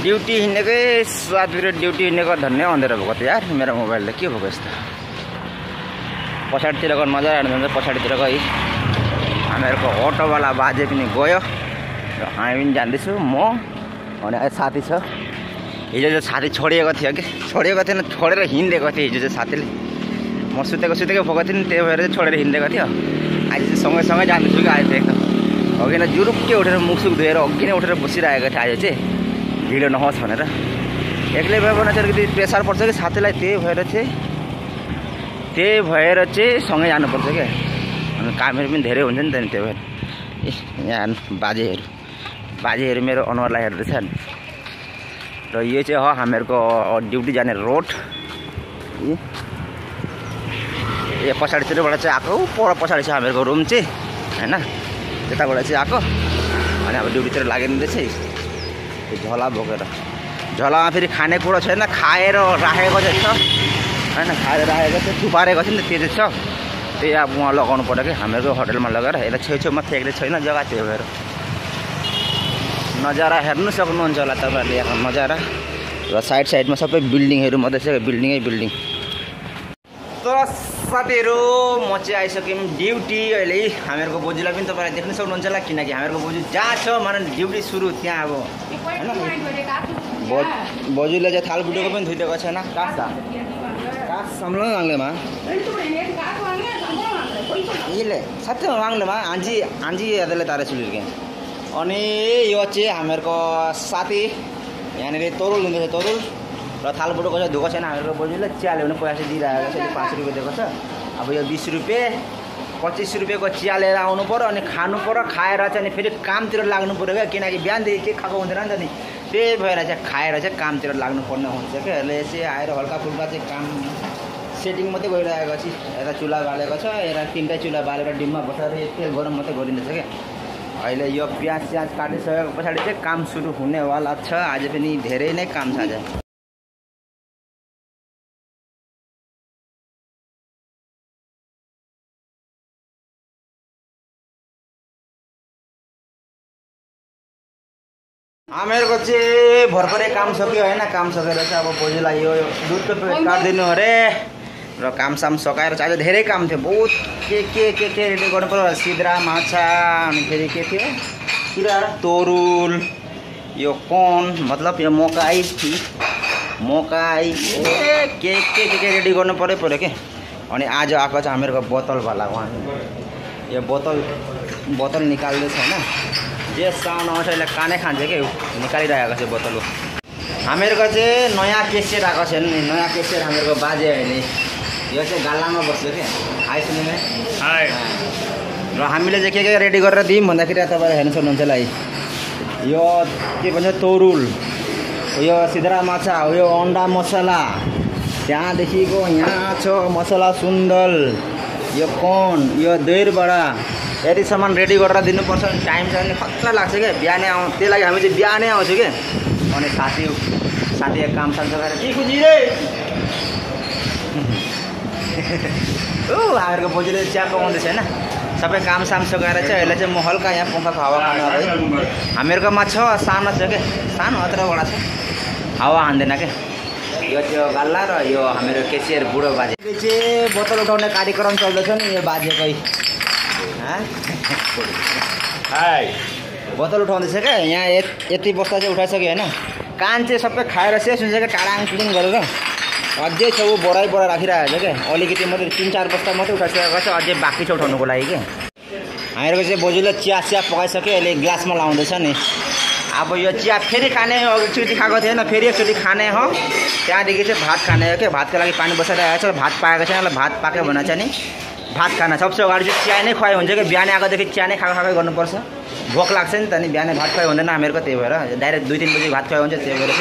duty हिँडेकै 7 period duty हिँडेको धन्य अँधेरो भएको त यार मेरो मोबाइलले के भएको यस्तो पछाडितिरको नजर हेर्नु पछाडितिरको है हामीहरूको अटोवाला बाजे पनि गयो र हामी पनि जाँदैछु म अनि साथी छ हिजो चाहिँ साथी छोडिएको थियो कि छोडिएको थिएन छोडेर हिँडेको थियो हिजो चाहिँ साथीले म सुतेको भएको थिएँ नि त्यही भएर चाहिँ छोडेर हिँडेको थियो आज चाहिँ सँगै जाँदैछु कि आज चाहिँ एकदम अघि नै जुरुक्कै उठेर मुखसुख धोएर अघि नै उठेर बसिरहेको थियो आज चाहिँ ढिलो नहोस् भनेर एक्लै भए पनि अलिकति प्रेसर पर्छ कि साथीलाई त्यही भएर चाहिँ सँगै जानुपर्छ क्या अनि कामहरू पनि धेरै हुन्छ नि त नि त्यही भएर यहाँ बाजेहरू मेरो अनुहारलाई हेर्दैछ नि र यो चाहिँ हो हामीहरूको ड्युटी जाने रोड यो पछाडितिरबाट चाहिँ आएको पर पछाडि छ हामीहरूको रुम चाहिँ होइन त्यताबाट चाहिँ आएको अनि अब ड्युटीतिर लागिँदैछ झोला बोकेर झोलामा फेरि खानेकुरो छैन खाएर राखेको चाहिँ छ होइन खाएर राखेको चाहिँ थुपारेको छ नि त त्यो चाहिँ छ त्यही अब उहाँ लगाउनु पर्यो कि हामीहरूको होटलमा लगेर यता छेउछेउमा फ्याँक्ने छैन जग्गा त्यही भएर नजारा हेर्नु सक्नुहुन्छ होला तपाईँहरूले यहाँ नजारा र साइडमा सबै बिल्डिङहरू मात्रै छ बिल्डिङ त साथीहरू म चाहिँ आइसक्यौँ ड्युटी अहिले हामीहरूको बोजूलाई पनि तपाईँलाई देख्न सक्नुहुन्छ होला किनकि हामीहरूको बोजू जहाँ छ माने ड्युटी सुरु त्यहाँ अब होइन बोजूले चाहिँ थालबुटेको पनि धुइदिएको छैन कास सम्झ माग्लेमा इले साथै माग्लेमा आँजी हेर्दैले तारे चुलिर्के अनि यो चाहिँ हामीहरूको साथी यहाँनिर तरुल हुँदैछ तरुल र थालबुटोको चाहिँ धोएको छैन हामीहरूको बोजूले चिया ल्याउने पैसा दिइरहेको छ 5 रुपियाँ दिएको छ अब यो 20 रुपियाँ 25 रुपियाँको चिया लिएर आउनु पर्यो अनि खानु पर्यो खाएर चाहिँ फेरि कामतिर लाग्नु पर्यो क्या किनकि बिहानदेखि के खाएको हुँदैन नि त नि त्यही भएर चाहिँ खाएर चाहिँ कामतिर लाग्नुपर्ने हुन्छ क्या यसले चाहिँ आएर हल्का फुल्का चाहिँ काम सेटिङ मात्रै गरिरहेको छ यता चुल्हा बालेको छ यता 3टा चुल्हा बालेर डिममा बसेर तेल गरम मात्रै गरिँदैछ क्या अहिले यो प्याज काटिसकेको पछाडि चाहिँ काम सुरु हुनेवाला छ आज पनि धेरै नै काम छ आज हामीहरूको चाहिँ भर्खरै काम सक्यो होइन काम सकेर चाहिँ अब बोजूलाई यो दुधको प्याकेट काटिदिनु अरे र कामसाम सकाएर चाहिँ आज धेरै काम थियो बहुत के रेडी गर्नु पर्यो सिद्रा माछा अनि फेरि के थियो सिद्रा तरुल यो कर्न मतलब यो मकै के रेडी गर्नु पर्यो के अनि आज आएको चाहिँ हामीहरूको बोतलवाला उहाँ यो बोतल निकाल्दैछ होइन जे साउन्ड आउँछ यसले कानै खान्छ कि निकालिरहेको छ बोतल हामीहरूको चाहिँ नयाँ केसियर आएको छ नि नयाँ केसियर हामीहरूको बाजे अहिले यो चाहिँ गालामा बस्यो कि हाई सुनिने हाई र हामीले चाहिँ के रेडी गरेर दियौँ भन्दाखेरि तपाईँले हेर्नु सक्नुहुन्छ होला यो के भन्छ तरुल यो सिद्रा माछा यो अन्डा मसला त्यहाँदेखिको यहाँ छ मसला सुन्दल यो कर्न यो दहीबडा यदि सामान रेडी गरेर दिनुपर्छ भने टाइम छ भने खतरा लाग्छ क्या बिहानै त्यही लागि हामी चाहिँ बिहानै आउँछौँ कि अनि साथी काम साथ सकेर के खुजी रे हामीहरूको बोजूले चिया पकाउँदैछ होइन सबै काम साम सकेर चाहिँ अहिले चाहिँ म हल्का यहाँ पङ्खाको हावा खानु है हामीहरूकोमा छ सानो छ क्या सानो अत्रबाट छ हावा हान्दैन क्या यो त्यो गाल्ला र यो हामीहरू केसियर बुढो बाजे चाहिँ बोतल उठाउने कार्यक्रम चल्दैछ नि यो बाजेकै बोतल उठाउँदैछ क्या यहाँ यति बस्दा चाहिँ उठाइसक्यो होइन कान चाहिँ सबै खाएर शेष हुन्छ क्या टाढाङ टुलिङ गरेर अझै छ ऊ बढाइ राखिरहेको छ क्या अलिकति मात्रै 3-4 बस्ता मात्रै उठाइसकेको छ अझै बाँकी छ उठाउनुको लागि क्या हामीहरूको चाहिँ बोजूले चिया पकाइसक्यो अहिले ग्लासमा लाउँदैछ नि अब यो चिया फेरि खाने हो एकचोटि खाएको थिएन फेरि एकचोटि खाने हो त्यहाँदेखि चाहिँ भात खाने हो क्या भातको लागि पानी बसाइरहेको छ भात पाएको छैन भात पाक्यो भने चाहिँ नि भात खाना सबसे अगाडि चाहिँ चिया नै खुवाइ हुन्छ कि बिहान आएकोदेखि चिया नै खाएकै गर्नुपर्छ भोक लाग्छ नि त नि बिहानै भात खुवाइ हुँदैन हामीहरूको त्यही भएर डाइरेक्ट 2-3 बजी भात खुवाइ हुन्छ त्यही भएर